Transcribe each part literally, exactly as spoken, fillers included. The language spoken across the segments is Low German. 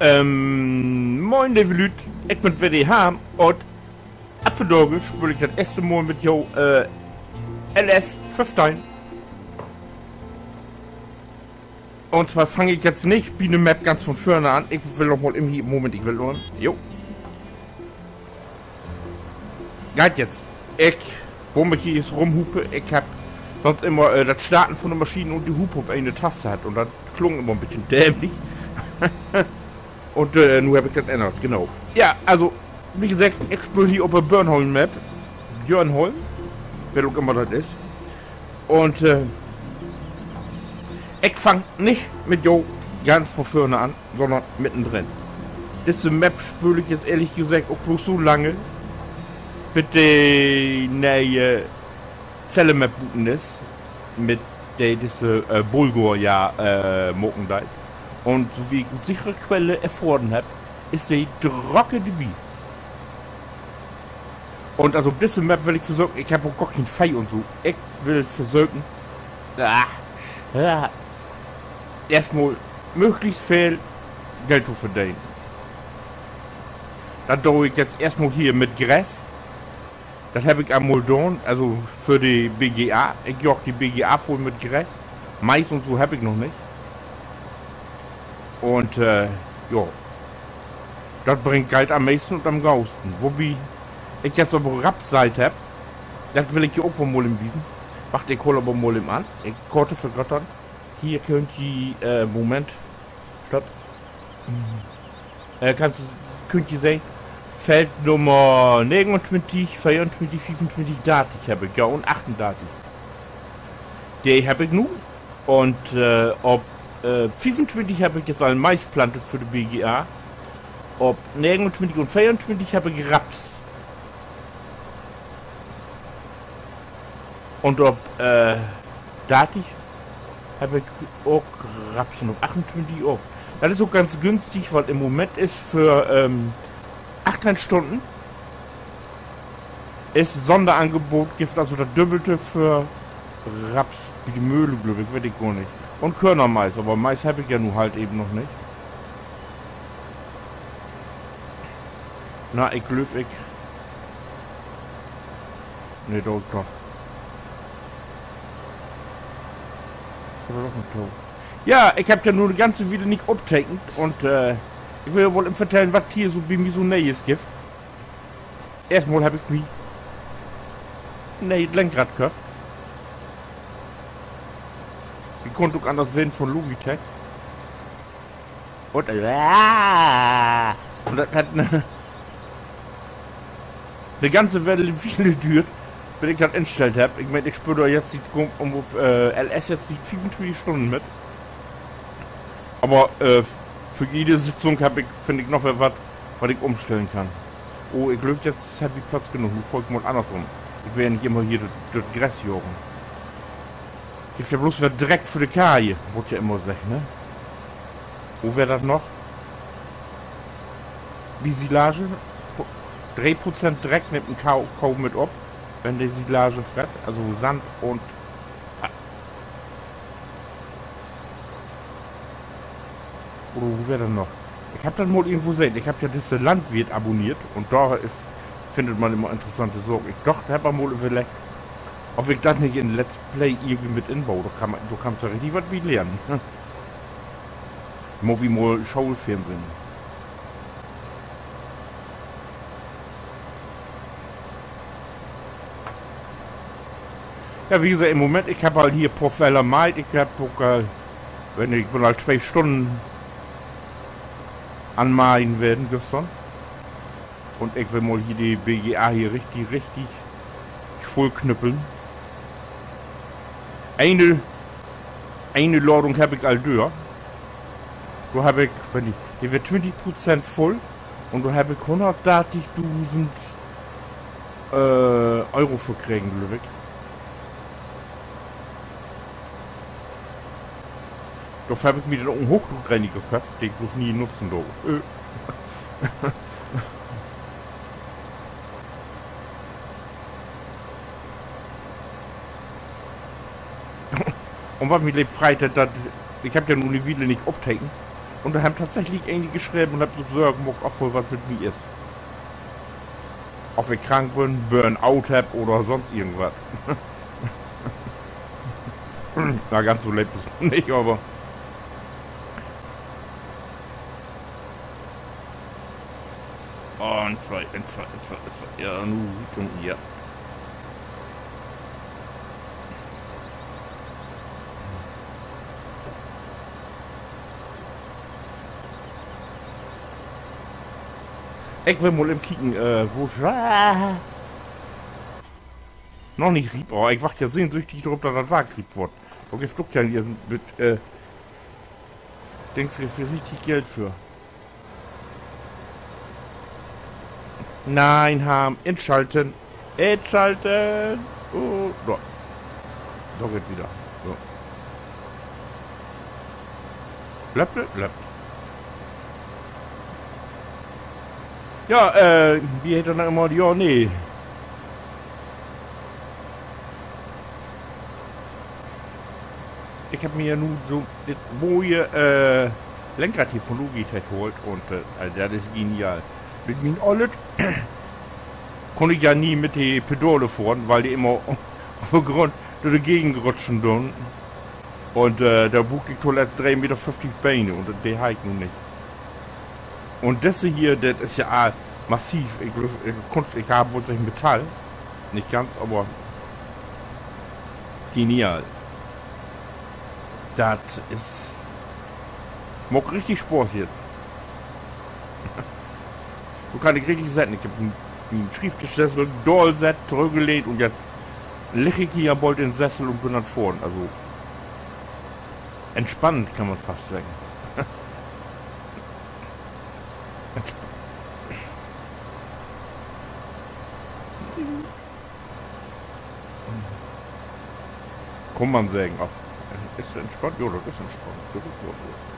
Ähm, moin, leve Lüüd, ik bün wedder hier un af vundaag speel ik dat eerste Mal mit jo, äh, L S föffteihn. Un zwar fang ik jetzt nich bi de Map ganz von vörn an. Ik will noch mal in hier, Moment, ik will noch, jo. Geiht jetzt. Ik, wo ik hier jetzt rumhupe, ik hebb sonst immer, äh, dat Starten von de Maschine un de Hupe op ene Taste hatt. Un dat klung immer en beten dämlich. Un, äh, nu hebb ik dat ännert, genau. Ja, also, wie geseggt, ik speel hier op de Börnholm-Map. Björnholm, wer ok immer dat is. Un, äh, ik fang nich mit jo ganz von vörn an, sonnern middendrin. Disse Map speel ik jetzt ehrlich geseggt ok blots so lange, bit de ne'e Celle-Map buten is, mit de disse, äh, Bulgur ja, äh, maken deit. Un so wie ik ut sichere Quelle erfohren hebb, is de drocke de bi. Un also op disse Map will ik versöken, ik hebb ok gor keen Veeh un so. Ik will versöken, ah, ja, eerstmal mööglichst veel Geld to verdenen. Dat do ik jetzt eerstmal hier mit Gras. Dat hebb ik al mal daan, also för de B G A. Ik jaag de B G A vull mit Gras. Mais un so hebb ik noch nich. Un, äh, jo. Dat bringt Geld an'n meesten un an'n gausten. Wobi ik jetzt aver Raps seiht hebb, dat will ik jo ok woll mal even wiesen. Wacht, ik hool aver mal even an. Ik, Gott vergöttern. Hier köönt ji, äh, Moment. Stopp. Äh, kannst, köönt ji sehn, Feld Nummer negenuntwintig, veeruntwintig, fiefuntwintig, dartig hebb ik, ja, un achtundartig. De hebb ik nu. Un, äh, op, äh, fiefuntwintig hebb ik jetzt al Mais plantet för de B G A. Op negenuntwintig un veeruntwintig hebb ik Raps. Un op, äh, dartig hebb ik ok Raps un op achtuntwintig ok. Dat is ok ganz günstig, wiel in'n Moment is för, ähm, achtteihn Stunnen is Sonderangebot, gifft also dat Dubbelte för Raps bi de Möhl, glööv ik, weet ik gor nich. Un Körnermais, aver Mais hebb ik ja nu halt even noch nich. Na, ik glööv, ik Nee, do ik doch. Wat weer dat denn to? Ja, ik hebb ja nu de ganze Wiel nich optekent un, äh, ik will ja woll even vertellen, wat hier so bi mi so Nee'es gifft. Eerstmal hebb ik mi 'n nee'et Lenkrad köfft. Wi kunn ok anners ween, von Logitech. Un, ah, un dat hett 'ne, 'ne ganze Weile, Wiele düert, bit ik dat instellt hebb. Ik meen, ik speel dor jetzt siet, um, äh, L S jetzt siet fiefuntwintig Stunnen mit. Aver, äh, för jede Sitzung hebb ik, finn ik noch weer wat, wat ik umstellen kann. Oh, ik glööv, jetzt hebb wi Platz genoog. Nu fohr ik mal anners um. Ik will ja nich immer hier dat, dat Gras jagen. Gifft ja blots weer Dreck för de Kaje, word ja immer seggt, ne? Wo weer dat noch? Bi Silage, dree Prozent Dreck nimmt en Kau, Kau mit op, wenn de Silage frett, also Sand un, ah. Oder wo weer dat noch? Ik hebb dat mal irgendwo sehn. Ik hebb ja disse Landwirt abonniert un dor is, finnt man immer interessante Saken. Ik doch, hebb al mal överleggt, of ik dat nich in Let's Play irgendwie mit inbau. Dor kann man, dor kannst du richtig wat bi lehren. Movie mal Schoolfernsehen. Ja, wie geseggt, in'n Moment, ik hebb al hier poor Feller meiht. Ik hebb ok al, wenn ik, ik bün al twee Stunnen an Meien ween güstern. Un ik will mal hier de B G A hier richtig, richtig vullknüppeln. Ene, ene Ladung hebb ik al dör. Dor hebb ik, wenn ik, de weer twintig Prozent vull un dor hebb ik hunnertdartigdusend, äh, Euro för kregen, glööv ik. Dorför hebb ik mi denn ok en Hochdruckreiniger köfft, de ik blots nie nutzen do. Äh. Un wat mi leep freit, dat, ik hebb ja nu 'ne Wiele nich optekent. Un dor hebbt tatsächlich enige schreven un hebbt sik Sorgen maakt, of woll wat mit mi is. Of ik krank bün, Burnout hebb oder sonst irgendwat. Na, ganz so leep is nich, aver. Un twee, un twee, un twee, un twee. Ja, nu sieht man hier. Ik will mal even kieken, äh, wo, ah. Noch nich riep, aver ik wacht ja sehnsüchtig dorop, dat dat Wark riep warrt. Dor gifft ok ja hier mit, äh, Dings, gifft richtig Geld för. Nein, Harm, inschalten. Inschalten. Oh, dor. Dor geiht wieder. So. Löpp, löpp, löpp. Ja, äh, wie heet dat noch immer? Ja, nee. Ik hebb mi ja nu so dit moie, äh, Lenkrad hier von Logitech holt un, äh, also dat is genial. Mit mien ollet kunn ik ja nie mit de Pedale fohren, wiel de immer op de Grund dör de Gegend rutschen doon. Un, äh, dor bruuk ik toletzt dree Meter föfftig Bene un de harr ik nu nich. Un disse hier, dat is ja all massiv. Ik glööv, ik kunn, ik harr woll seggt Metall. Nich ganz, aver genial. Dat is, maakt richtig Spaaß jetzt. Nu kann ik richtig setten. Ik hebb mien, mien Schrievdischsessel daalsett, torüggelehnt un jetzt ligg ik hier bold in Sessel un bün an't Fohren. Also, entspannt kann man fast seggen. Entsp-, kann man seggen, of, is entspannt? Ja, dat is entspannt. Dat is woll so.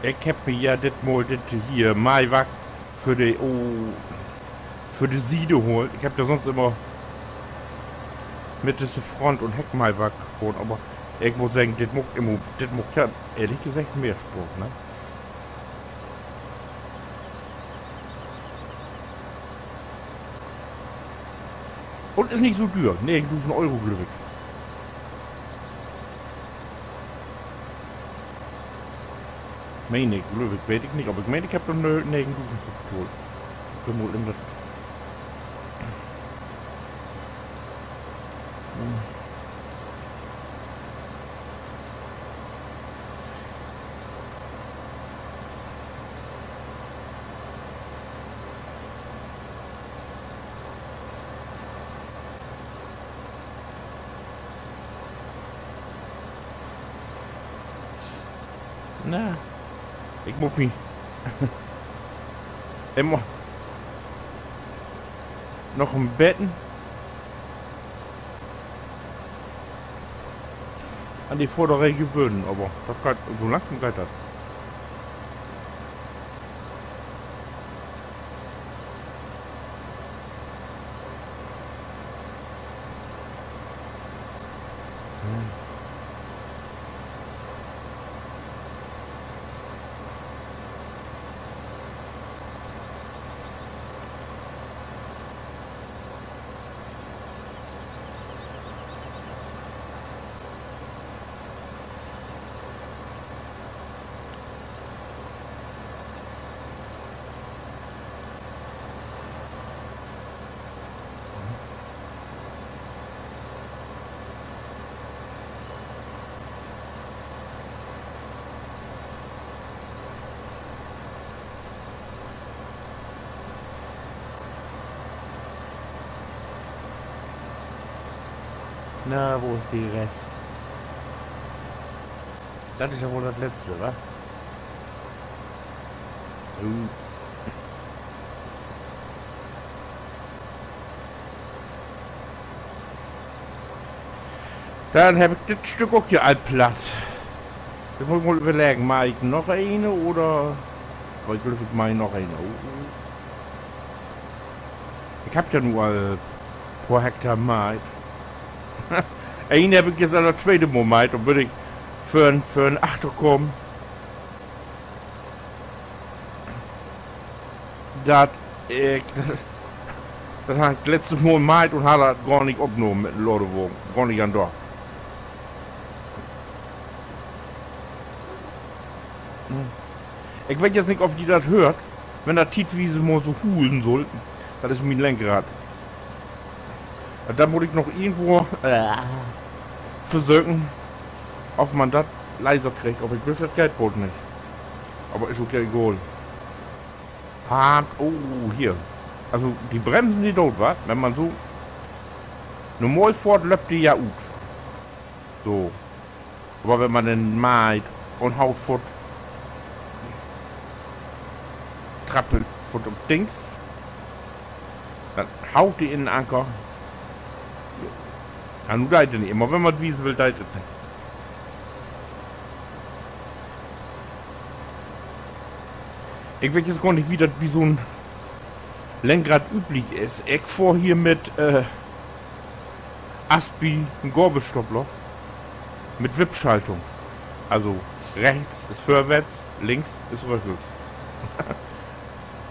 Ik hebb mi ja ditmal dit hier Maybach för de, oh, för de Siede holt. Ik hebb ja sonst immer mit disse Front- un Heck-Maybach fohren, aver ik mutt seggen, dit maakt immer, dit maakt ja ehrlich geseggt mehr Spaaß, ne? Un is nich so düer. Negendusend Euro, glööv ik. Meen ik, glööv ik, weet ik nich. Aver ik meen, ik hebb dor ne-, negendusend för betahlt. Ik will mal in dat Na, ik mutt mi immer noch en beten an de Fohreree gewöhnen, aver dat geiht, so langsam geiht dat. Na, wo is de Rest? Dat is ja woll dat Letzte, wa? Oh. Denn heff ik dit Stück ok hier al platt. Nu mutt ik mal överleggen, maak ik noch een oder? Aver ik glööv, ik maak noch een. Oh. Ik heff ja nu al poor Hektar meiht. Een heff ik nu al dat tweete Mal meiht, dor bün ik vör, vör achterkamen, dat ik, dat harr ik letzte Mal meiht un harr dat gor nich opnahmen mit en Ladewagen. Gor nich an dacht. Ik weet jetzt nich, of ji dat höört, wenn dat tietwies mal so hulen sull. Dat is mien Lenkrad. Denn mutt ik noch irgendwo versöken, of man dat leiser kriggt. Aver ik glööv, dat geiht woll nich. Aver is ok ja egal. Hart, oh, hier. Also, de Bremsen, de doot wat, wenn man so normal fohrt, löppt de ja ut. So. Aver wenn man denn meiht un haut foort, trappelt foort op Dings, denn haut de in en Anker. Ja, nu deit dat nich. Immer wenn man wiesen will, deit dat nich. Ik weet jetzt gor nich, wo dat bi so'n Lenkrad üblich is. Ik fohr hier mit, äh, Aspi, en Gabelstapler, mit Wippschaltung. Also, rechts is vörwärts, links is rückwärts.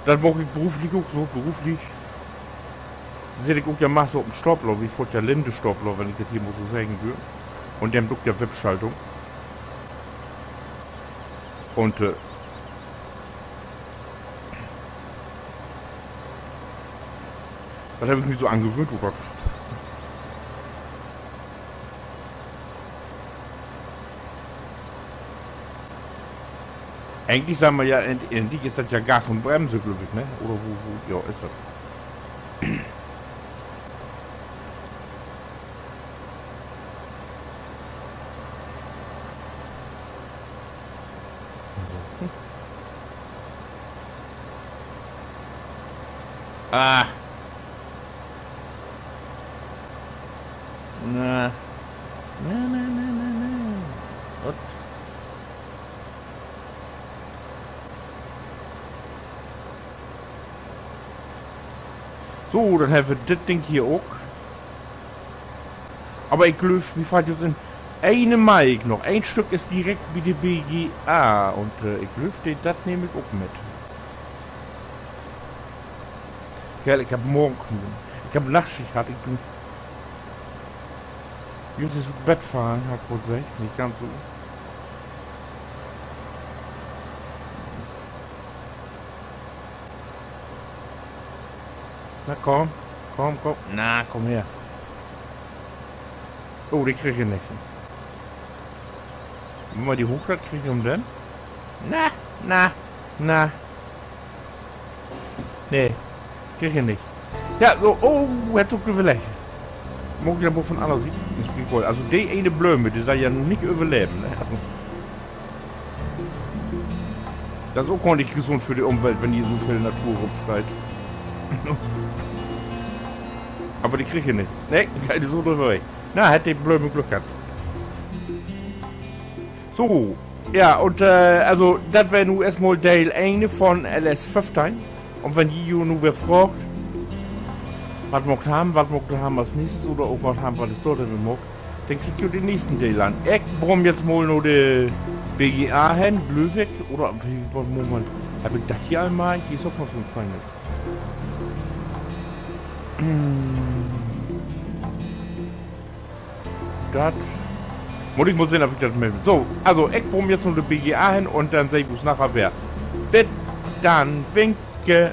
Dat maak ik beruflich ok so. Beruflich sitt ik ok ja meist op en Stapler, wi fohrt ja Lindestapler, wenn ik dat hier mal so seggen dörv. Un de hebbt ok ja Wippschaltung. Un, äh, dat heff ik mi so angewöhnt, oh Gott. Egentlich sall man ja, egentlich is dat ja Gas un Bremse, glööv ik, ne? Oder wo, wo, ja, is dat. Ah. Na. Na, na, na, na, na. Wat? So, denn hebbt wi dit Ding hier ok. Aver ik glööv, mi fallt jüst in, een maak ik noch. Een Stück is direkt bi de B G A. Un, äh, ik glööv, de, dat nehm ik ok mit. Kerl, ik heff Morgenknien. Ik heff Nachtschicht hatt, ik bün jüst ut Bett fallen, harr ik woll seggt, nich ganz so. Na kumm, kumm, kumm. Na, kumm her. Oh, de krigg ik nich. Wenn man de hoochkriggt, krigg ik em denn? Na, na, na. Nee, krigg ik nich. Ja, so, oh, hett sik ok överleggt. Maak ik dat mal von anner Siet. Is mi egal. Also, de ene Blöme, de sall ja nu nich överleven, ne? Also, dat is ok gor nich gesund för de Umwelt, wenn hier so veel Natur rumsteiht. Aver de krigg ik nich. Nee, de is so dröver weg. Na, hett de Blöme Glück hatt. So, ja, un, äh, also, dat weer nu eerstmal Deel een von L S föffteihn. Un wenn ji jo nu weer fraagt, wat maakt wi, wat maakt wi as nächstes oder ok wat wi, wat is dor denn maakt, denn kiekt jo den nächsten Deel an. Ik brumm jetzt mal na de B G A hen, glööv ik. Oder, wat mutt man, heff ik dat hier al mal? Hier is ok noch so'n Feind. Dat mutt ik mal sehn, of ik dat meld. So, also, ik brumm jetzt na de B G A hen un denn seht wi us naher weer. Bit dann, winke.